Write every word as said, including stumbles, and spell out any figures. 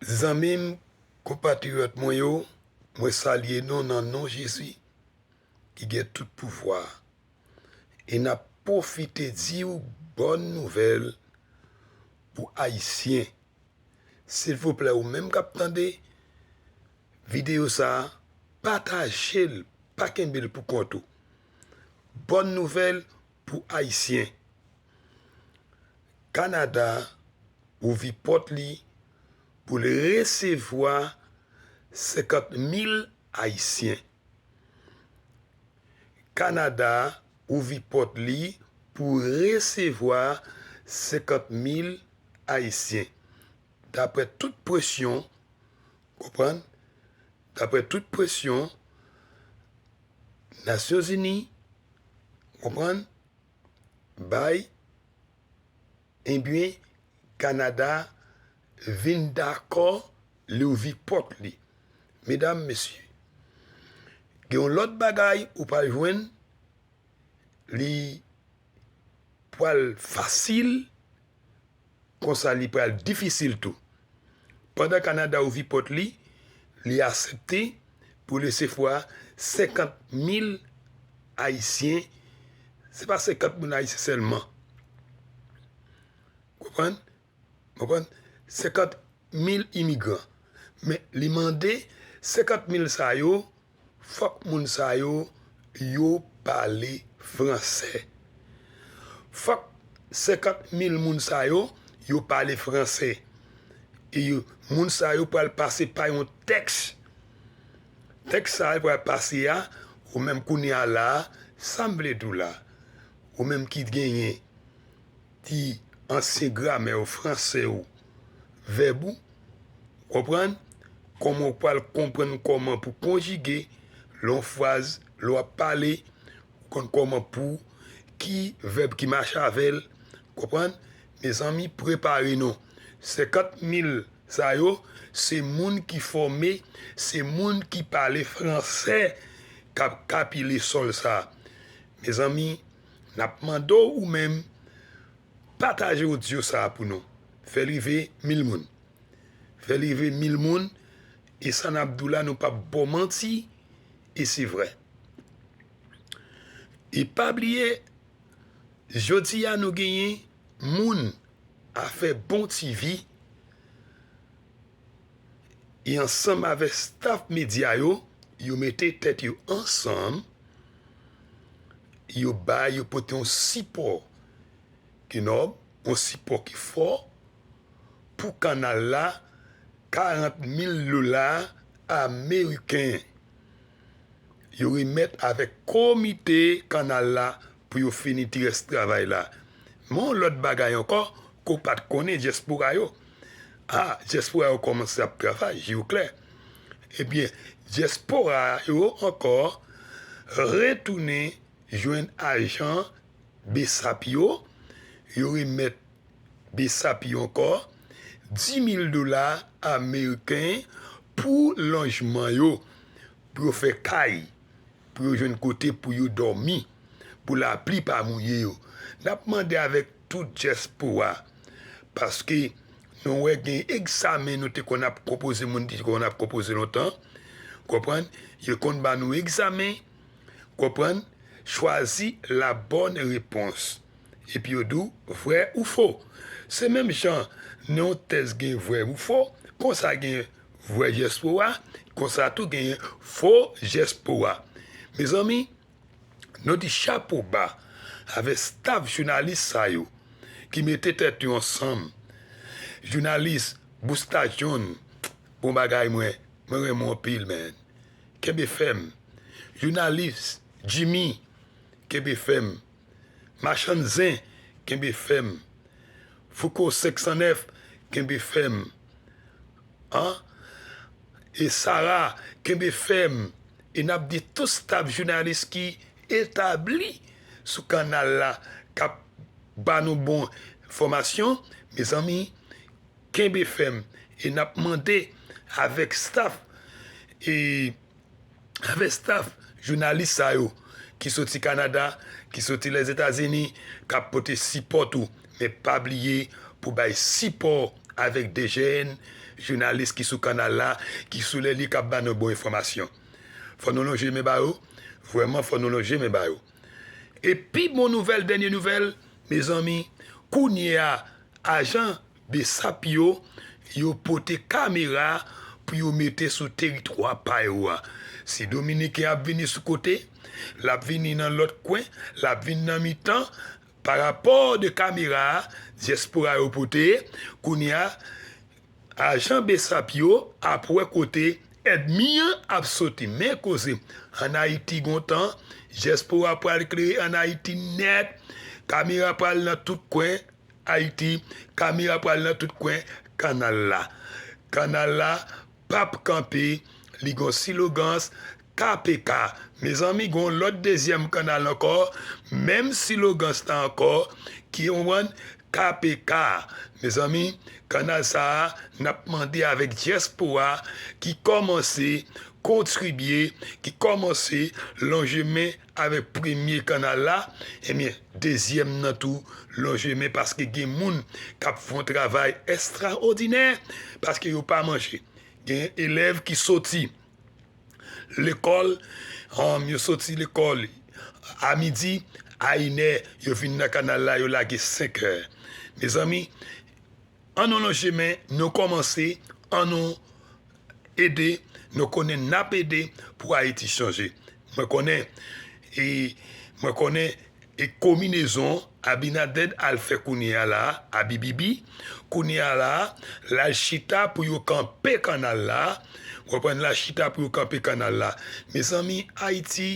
Zanmi m, konpatriyòt mwen yo, mwen salye nou nan non Jezi ki gen tout pouvwa. E n ap pwofite di w bòn nouvèl pou Ayisyen. Silvouplè, ou menm k ap tande videyo sa a, pataje l, pa kenbe l pou kont ou. Bòn nouvèl pou Ayisyen. Kanada ouvri pòt li pou l resevwa senkant mil Ayisyen. Kanada ouvri pòt li pou resevwa senkant mil Ayisyen. Daprè tout presyon, konprann? Daprè tout presyon, Nasyonzini, konprann? Bay, ebyen, Kanada vin dakò li ouvri pòt li. Medam, mesye, gen yon lòt bagay ou pral jwenn, li pral fasil, konsa li pral difisil tou. Pandan Kanada ouvri pòt li, li aksepte pou l resevwa senkant mil Ayisyen. Se pa senkant mil Ayisyen sèlman. Konprann? Konprann? Senkant mil imigran. Men li mande senkant mil sa yo, fòk moun sa yo, yo pale fransè. Fòk senkant mil moun sa yo, yo pale fransè. E yo, moun sa yo pral pase pa yon tèks. Tèks sa a pral pase a, ou menm kounye a la a, sa m vle di w la, ou menm ki genyen ti ansyen gramè w, fransè w, vèb ou, konprann? Kòman w pral konprann kòman pou konjige lè yon fraz, lè w ap pale, ou konn kòman pou ki vèb ki mache avè l, konprann? Mezanmi, prepare nou. Senkant mil sa yo, se moun ki fòme, se moun ki pale fransè k ap kapile sòl sa a. Mezanmi, n ap mande w ou menm, pataje odyo sa a pou nou. Fè l rive mil moun. Fè l rive mil moun. E sa n ap di w la, nou p ap ba w manti. E se vrè. E pa bliye, jodi a nou genyen moun Afè Bon T V. E ansanm avèk staff medya yo, yo mete tèt yo ansanm, yo bay, yo pote yon sipò ki nòb, yon sipò ki fò pou kanal la, karant mil dola ameriken. Yo remèt avèk komite kanal la pou yo fini ti rès travay la. Men yon lòt bagay ankò, ke w pa t konnen dyaspora yo. A, dyaspora yo kòmanse ap travay, je w klè. Ebyen, dyaspora yo ankò retounen jwenn ajan BSAP yo, yo remèt BSAP yo ankò dis mil dola ameriken pou lojman yo, pou yo fè kay, pou yo jwenn kote pou yo dòmi, pou lapli pa mouye yo. N ap mande avèk tout dyaspora, paske nou wè gen egzamen nou te konn ap konpoze, moun te konn ap konpoze lontan, konprann? Yo konn ba nou egzamen, konprann? Chwazi la bonne réponse. Epi yo di w vrè ou fo. Se menm jan nan yon tès gen vrè ou fo, konsa gen vrè dyaspora, konsa tou gen fo dyaspora. Mezanmi, nou di chapo ba avèk staff jounalis sa yo ki mete tèt yo ansanm. Jounalis Busta John, bon bagay mwen, mwen renmen w anpil, man. Kenbe fèm. Jounalis Jimmy, kenbe fèm. Machann Zen, kenbe fèm. Fouco senk san nèf, kenbe fèm. An? E Sara, kenbe fèm. E n ap di tout staff jounalis ki etabli sou kanal la, k ap ba nou bon enfòmasyon, mezanmi, kenbe fèm. E n ap mande avèk staff, e avèk staff jounalis sa yo ki soti Kanada, ki soti Lèzetazini, k ap pote sipò tou. Men pa bliye pou bay sipò avèk D G N, jounalis ki sou kanal la, ki sou lè li k ap ba nou bon enfòmasyon. Fò nou lonje men ba yo. Vrèman, fò nou lonje men ba yo. E pi bon nouvèl, dènye nouvèl, mezanmi, kounye a, ajan BSAP yo, yo pote kamera pou yo mete sou teritwa pa yo a. Si Dominiken ap vini sou kote, l ap vini nan lòt kwen, l ap vin nan mitan, pa rapò de kamera a, dyaspora yo pote, kounye a, ajan BSAP yo ap wè kote ènmi an ap soti. Men koze, ann Ayiti gon tan, dyaspora pral klere ann Ayiti nèt, kamera pral nan tout kwen Ayiti, kamera pral nan tout kwen kanal la. Kanal la p ap kanpe, li gon silogans K P K. Mezanmi, gon lòt dezyèm kanal ankò, menm silogans la ankò, ki konprann K P K. Mezanmi, kanal sa a, n ap mande avèk dyaspora ki kòmanse kontribye, ki kòmanse lonje men avèk premye kanal la, ebyen, dezyèm nan tou lonje men, paske gen moun k ap fè yon travay estrawòdinè, paske yo pa manje. Gen elèv ki soti lekòl, um, yo soti lekòl a midi, a inè, yo vin nan kanal la, yo lage senk è. Mezanmi, ann nou lonje men, nou kòmanse, ann nou ede, nou konnen n ap ede pou Ayiti chanje. Mwen konnen, e mwen konnen, e konbinezon Abinader al fè kounye a la, Abibibi, kounye a la, l al chita pou yo kanpe kanal la, w konprann, l al chita pou yo kanpe kanal la. Mezanmi, Ayiti,